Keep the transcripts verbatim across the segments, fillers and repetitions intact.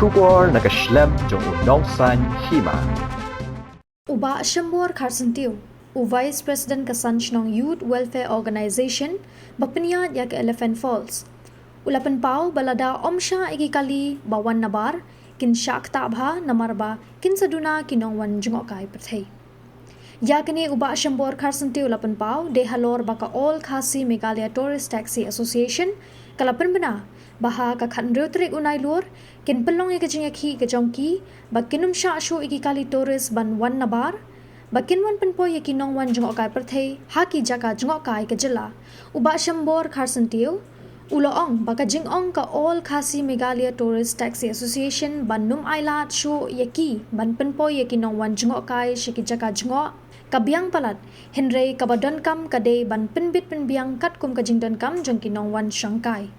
Khubor na ka shlem jong u Nongsaiñ Hima. U Bah Shembor Kharsyntiew, u Vice President ka San Shnong Youth Welfare Organization, ba pynïaid ïa ka Elephant Falls, u la pynpaw ba lada ym shah ïa ki kali ba wan nabar, kin shah ktah bha namar ba kin sa duna ki nongwan jngohkai pyrthei. Ïa kane u Bah Shembor Kharsyntiew u la pynpaw dei halor ba ka All Khasi Meghalaya Tourist Taxi Association ka la pynbna ba ha ka khathynriew tarik u Nailur kin pynlong ïa ka jingïakhih ka jong ki ba kin ym shah shuh ïa ki kali tourist ban wan nabar, ba kin wan pynpoi ïa ki nongwan jngohkai pyrthei ha ki jaka jngohkai ka jylla. U Bah Shembor Kharsyntiew u la ong ba ka jingong ka All Khasi Meghalaya Tourist Taxi Association ban ym ailad shuh ïa ki ban pynpoi ïa ki nongwan jngohkai sha ki jaka jngoh ka biang palat, hynrei kaba donkam ka dei ban pynbit pynbiang katkum ka jingdonkam jong ki nongwan shongkai.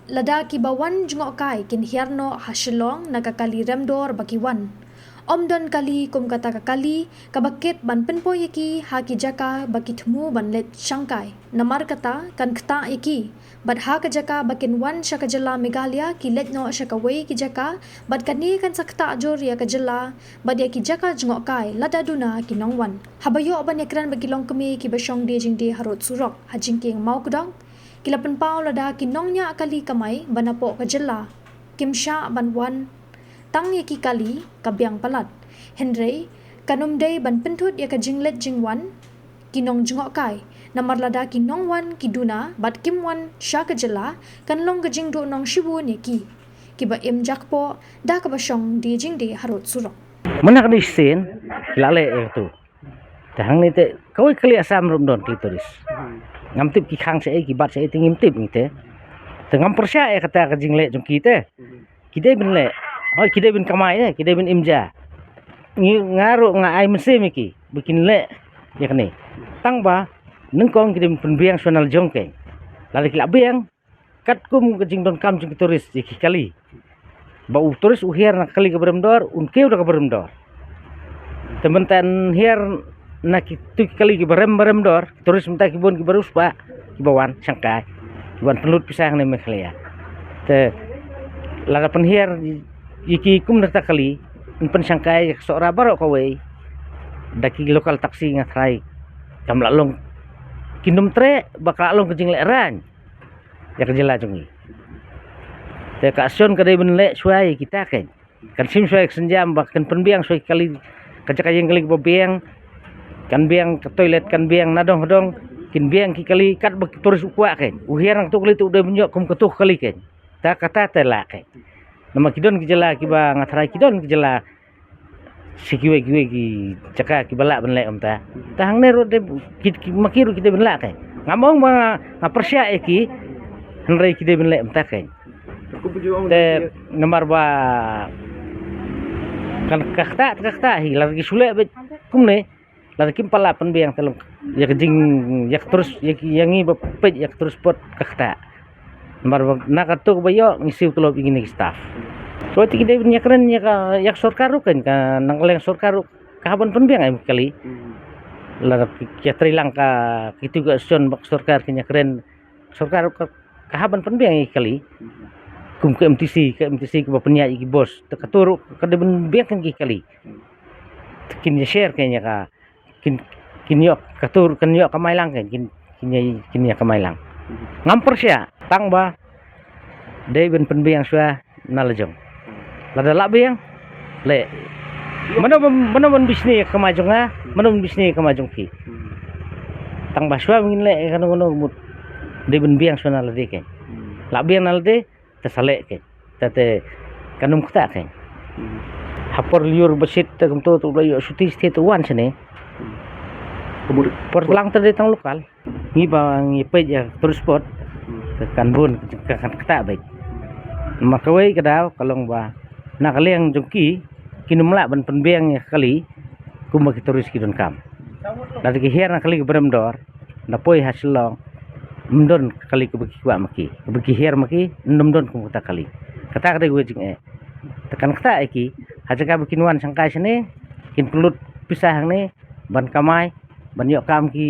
Lada kiba wan jngohkai kin hiar noh ha Shillong na ka kali remdor ba ki wan, ym don kali kum kata ka kali kaba kit ban pynpoi ïa ki ha ki jaka ba ki thmu ban leit shongkai. Namar kata kan ktah ïa ki, bad ha ka jaka ba kin wan sha ka jylla Meghalaya ki leit noh sha kawei ki jaka, bad kane kan sa ktah jur ïa ka jylla bad ïa ki jaka jngohkai lada duna ki nongwan. Haba ïoh ban ïakren bad ki longkmie kiba shong die jingdie harud surok ha jingkieng Mawkdong, ki la pynpaw lada ki nongñiah kali kamai ba napoh ka jylla kim shah ban wan tang ïa ki kali ka biang palat, hynrei kan ym dei ban pynthut ïa ka jingleit jingwan ki nongjngohkai, namar lada ki nongwan ki duna bad kim wan sha ka jylla, kan long ka jingduhnong shibun ïa ki kiba im jakpoh da kaba shong die jingdie harud surok. Mynta ka dei sien ki la leh ïa katu. Te hangne te kawei kali Assam ruh ym don kali tourist. Ngam tip ki khang shaei, ki bat shaei te ngim tip ngi te. Te ngam pyrshah ïa kata ka jingleh jong ki te. Ki dei ban leh. Hooid, ki dei ban kamai, eh, ki dei ban im ja. Ngi, nga ruh nga ai mynsiem ïa ki ba kin leh ïa kane. Tang ba nyngkong ki dei ban pynbiang shuwa na la jong kein. Lada ki la biang, katkum ka jingdonkam jong ki tourist ïa ki kali, ba u tourist u hiar na ka kali kaba rem dor, un kiew da kaba rem dor. Te mynta un hiar na kitu ki kali kiba rem, ba rem dor, ki tourist mynta ki bun kiba riewspah kiba wan shongkai, kiba wan pynlut pisa hangne Meghalaya. Te lada pynhiar ïa ki kum na kata ka kali, yn pynshongkai ïa ka Sohra baroh kawei da ki local taxi, nga tharai kam lah long, kin ym treh ba ka lah long ka jinglehrain ïa ka jylla jong ngi. Te ka Assam ka dei ban leh shuwa ïa kita kein. Kan shim shuwa ïa ka sienjam ba kan pynbiang shuwa ïa ki kali, ka jaka ïeng kali kaba biang, kan biang ka toilet, kan biang nadong hadong, kin biang ki kali katba ki tourist u kwah kein. U hiar na katu ka kali te u dei ban ïoh kum katu ka kali kein. Ta kata te lah kein. Namar ki don ki jylla kiba, nga tharai ki don ki jylla sha kiwei kiwei ki jaka kiba lah ban leh kumta. Te hangne ruh te ki, ki, ma ki ruh ki dei ban lah kein. Ngam ong ba nga, nga pyrshah ïa ki, hynrei ki dei ban leh kumta kein. Te namar ba kan ka ktah, ka ktah hi, lada ki shu leh beit kumne, lada kim pat lah pynbiang te long ïa ka jing, ïa ka tourist, ïa ki, ïa ngi ba peit ïa ka tourist spot ka ktah. Namar ba na katu kaba ïoh ngi siew tulop ïa kine ki staff. Ko te ki dei ban ïakren ïa ka, ïa ka sorkar ruh kein, ka nang ka liang sorkar ruh ka hap ban pynbiang em kali. Hmm. Lada ki ïatrei lang ka kitu ka action ba ka sorkar kin ïakren, sorkar ruh ka, ka hap ban pynbiang ïa ki kali. Hmm. Kum ka M T C, ka M T C kaba pynïaid ïa ki bus, te katu ruh ka dei ban biang kein ki kali. Hmm. Te kin ïa share kein ïa ka, kin, kin ïoh ka tur, kin ïoh kamai lang kein, kin, kin ïa, kin ïa kamai lang. Ngam pyrshah, tang ba dei ban pynbiang shuwa na la jong. Lada lah biang, leh. Mano ban, mano ban bishni ïa ka kamai jong nga, mano ban bishni ïa ka kamai jong phi. Tang ba shuwa ba ngin leh ïa kano kano ka mut, dei ban biang shuwa na lade kein. Lah biang na lade, te sa leh kein. Te, te kan ym ktah kein. Hmm. Ha por lyiur ba shit te kumto te u la ïoh shuti shuti te u wan shane. Hmm. Por lang te dei tang local. Ngi ba ngi peit ïa tourist spot. Hmm. Te kan bun, ka kan ktah beit. Namar kawei ka daw ka long ba na ka liang jong ki, kin ym lah ban pynbiang ïa ka kali kumba ki tourist ki donkam. Lada ki hiar na ka kali kaba rem dor, na poi ha Shillong, ym don ka kali kaba ki kwah ma ki, kaba ki hiar ma ki, ym don kum kata ka kali. Kata ka dei kawei ka jingeh. Te kan ktah ïa ki, ha jaka ba kin wan shongkai shane, kin pynlut pisa hangne ban kamai, ban ïoh kam ki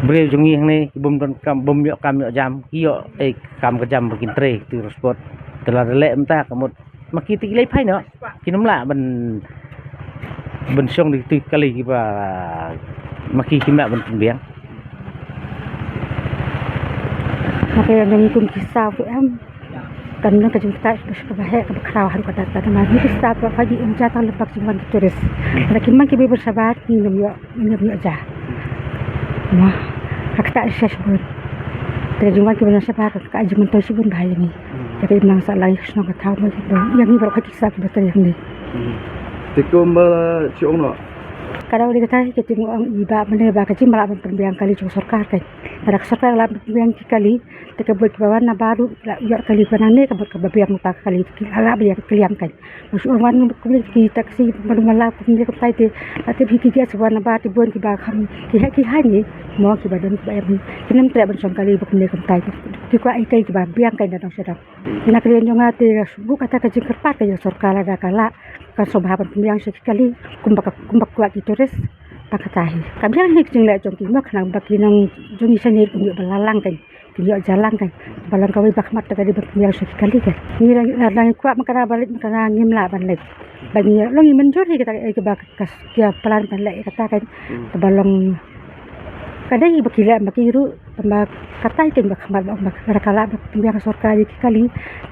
briew jong ngi hangne, ki bym don kam, bym ïoh kam ïoh jam, ki ïoh, eh, kam ka jam ba kin trei ki tourist spot. Te la da leh mynta ka mut ma ki te ki leit phai noh. Kin ym lah ban, ban shong da ki kali kiba ma ki kim lah ban pynbiang. Haba ïa ngi kum ki staff em, kan nang ka jingkyntait kaba heh kaba khraw haduh katta katta, namar ngi ki staff ba phi ym ja tang lem bad ka jingwan ki tourist. Lada kim man kiba ïa ban shabar, ngim ïoh, ngim ïoh ja. Mo, ka kyntait shisha shibun. Te ka jingwan kiba ïa ban shabar ka kyntait jingmyntoi shibun bha ïa ngi. Te ka imlang sahlang ïa ka shnong ka thaw mo, ïa ngi baroh ki staff kiba trei hangne. Te kumba shu ong noh, ka dei kata ka jingong i Bah mynne ba ka jingmlak ban pynbiang kali jong sorkar kan. Lada ka sorkar la pynbiang ki kali, te ka buit kiba wan nabar ruh la ïoh kali ba nangne ka buit kaba biang ba ka kali ki la lah ba ïa ka kali kan. Ba shu wan kumne ki taxi ba dum la kumne kumtai te, la tip hi ki guest wan nabar te bun kiba kham ki heh ki haiñ mo kiba don kiba em hi. Kin ym treh ban shong kali ba kumne kumtai te. Ki kwah ïa kali kiba biang kan da dang sha dang. Ïa na ka liang jong nga te ka shu buh kata ka jingkyrpad ka ïa sorkar lada ka lah kan sngewbha ban pynbiang sha ki kali kumba ka, kumba kwah ki tourist. Ba kata hi ka biang hi ka jingleh jong ki mo khnang ba ki nongjong ngi shane ruh kin ïoh ba la lang kan, kin ïoh ja lang kan. Ba long kawei ba khmat te ka dei ban pynbiang sha ki kali kan. Ngi la, la, la ngi kwah ma kane ba leit ma kane ngim lah ban leit. Ba ngi long ngi mynjur hi kata ka, ka, ka plan ban leh kata kan. Te ba long ka dei ba ki leh ma ki ruh. Tangba katai ken ba khmat ba ong ba lada ka lah ba pynbiang sorkar ïa ki kali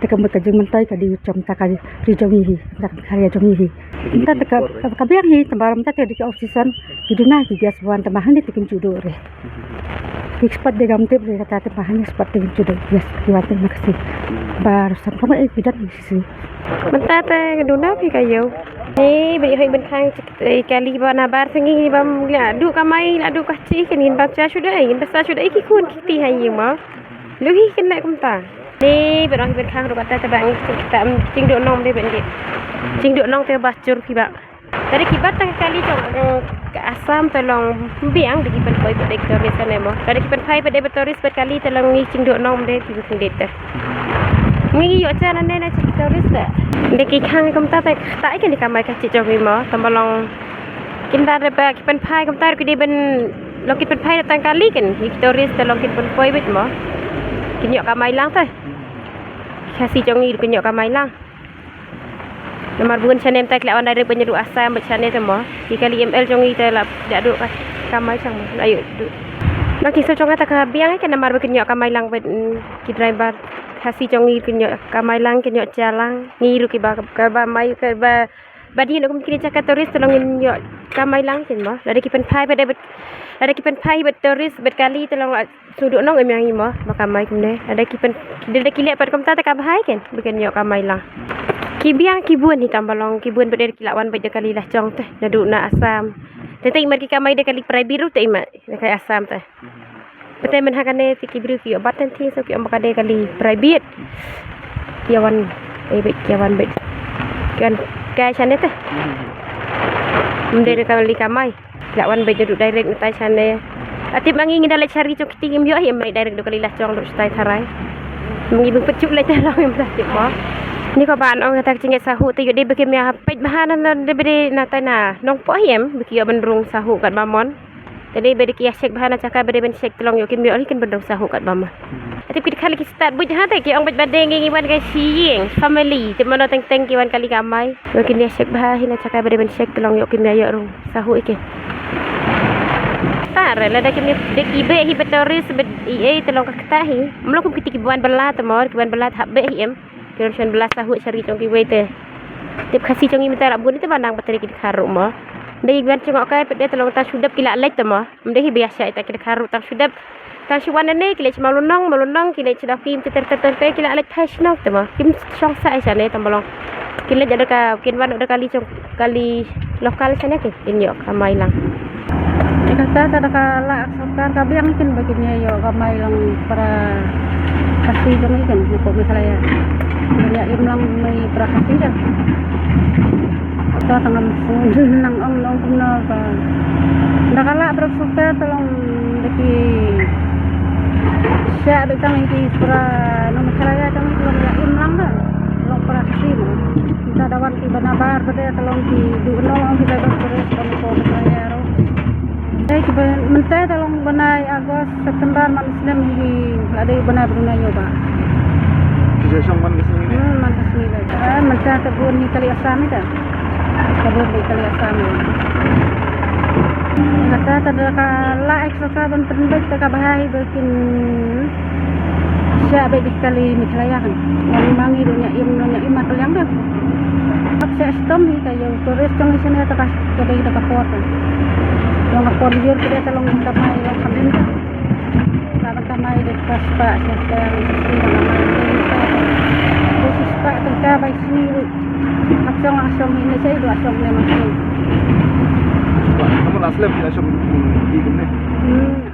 te ka mut ka jingmyntoi ka dei jong ta ka ri jong ngi hi, ta ka ri jong ngi hi. Mynta te ka, ka, ka biang hi tangba mynta te ka dei ka off season ki duna ki guest ba wan tangba hangne te kim ju duh re. Ki spot de ngam tip re kata tangba hangne spot te kim ju duh guest ki wan te ma ka si. Ba sam pynbiang ki don hi si. Mynta te ka duna phi ka ïew. Ni ba ïoh ban khang Te kali ba nabar te ngi bym lah duh kamai lah duh ka chi ken ngin bam cha shu dei ngin basa shu dei ki khun ki kti ha ïing mo. Lu hi ken leh kumta. Ni ba ong hi ban khang ruh kata te ba ngi ta jingduh nong de ban di. Jingduh nong te ba chur ki ba. Tadi ki ba tang kali jong ka Assam te long biang de ki pynpoi ba dei ki tourist ne mo. Tadi ki pynpoi ba dei ba tourist ba kali te long ngi jingduh nong de ki ba kin dei te. Ngi ïoh cha nane na cha ki tourist te. De ki khang kumta te ta ken de kamai ka chi jong ngi mo. Tangba long Kin da ba ki pynphai kumta ruh ki dei ban long ki pynphai da tang kali ken. Ki tourist da long ki pynpoi beit mo. Kin ïoh kamai lang te. Khasi jong ngi ruh kin ïoh kamai lang. Namar bun shane mynta ki la wan direct ban ïa duh Assam bad shane te mo. Ki kali M L jong ngi te la da duh ka kamai shang mo. La ïoh duh. Nang ki shu jong nga ta ka biang ken namar ba kin ïoh kamai lang bad, mm, ki driver. Khasi jong ngi kin ïoh kamai lang kin ïoh cha lang. Ngi ruh ki ba, ka ba mai ka ba Ba dei ïa kum kine jaka tourist te long ngin ïoh kamai lang ken mo. Lada ki pynphai bad, lada ki pynphai bad tourist bad kali te long la shu duh nong em ïa ngi mo. Ba kamai kumne. Lada ki pyn, lada ki leh pat kumta te ka bha ken. Ba kin ïoh kamai lang. Ki biang ki bun hi tangba long ki bun bad ki la wan bad da kali la jong te. Naduh na Assam. Te te i mar ki kamai da kali private ruh te i mar da kali Assam te. Pynte mynha kane te ki briew ki ïoh bat ten thi so ki ong ba ka dei kali private. Ki ïa wan, eh, beit, ki ïa wan beit. Ki wan kai shane te. Ym dei da kali kamai. Ki la wan beit da duh direct na tai shane. Atip ma ngi ngi da leit shari jong kiti ngim ïoh hi em leit direct da kali la jong da shatai tharai. Ma ngi bym pat ju leit te long em da tip mo. Ni ko ban ong kata ka jingeh sahu te ïoh dei ba kim ïa peit bha na, na, dei ba dei na tai na Nongpoh hi em ba ki ïoh ban rung sahu kat ba mon. Te dei ba dei ki ïa check bha na jaka ba dei ban check te long ïoh kim ïoh hi kin ban rung sahu kat ba ma. Te ki khali ki start buit ha te ki ong buit ba dei ngi ngi wan ka shi ïing family te mano teng teng ki wan kali kamai. Ïoh kin ïa check bha hi na jaka ba dei ban check te long ïoh kim ïa ïoh rung sahu ike. Tar lada kim ïa dei ki be hi ba tourist ba i ei te long ka kata hi. Mlo kum kiti ki wan bala te mor ki wan bala te hap be hi em. Ki ron shan bla sahu shari jong kiwei te. Tip Khasi jong ngi mynta la bun te ba nang ba teri ki dkhar ruh mo. Dei ban jngoh kai pet de te long tang shu dep ki la leit te mo. Ym dei hi ba ïa shah ita ki dkhar ruh tang shu dep. Tang shu wan ne ki leit sha Mawlynong, Mawlynong ki leit sha Dawki te ter ter ter ter ki la leit phai shnong te mo. Kim shong sa ai shane tang ba long. Ki leit da ka kin wan da kali jong kali local shane ki. Kin ïoh kamai lang. Te kata te da ka lah sorkar ka biang kin ba kin ïoh kamai lang para Khasi jong ngi kin hapoh Meghalaya. Ban ïa im lang mei para Khasi da. Kata te ngam sngewthuh nang ong nang kumno ba da ka lah para sorkar te long da ki shah beit tang ki para nong Meghalaya jong ngi te long ïa im lang da. Long para Khasi mo. Te da wan ki ba nabar ba de te long ki duh nong ong ki ba ba tourist ba ko ba ïa ro. Te ki ba mynta te long bnai August, September man snem hi la dei bnai ba duna ïoh ba. Ki sa shong man ki snem ne? Hmm, Ka ta bun ni kali Assam ita. Ka bun ni kali Assam. Kata ta da ka la ek sa ka ban pynbeit ta ka bahai ba kin sha beit di kali Meghalaya kan. Yang mangi dunya im dunya im ma kaliang da. Ap sa stom ni ka yo tourist jong ni sene ta ka ka dei da ka por kan. Long ka por yor ka dei ta long ka mai long ka min ka. Ka ban ka mai de ka spah sa ka yang sini ka mai. Ko spah ta ka bai sini. Asong asong ini saya dua asong ni masih. Kamu last lap ya, asong di kumne. Hmm.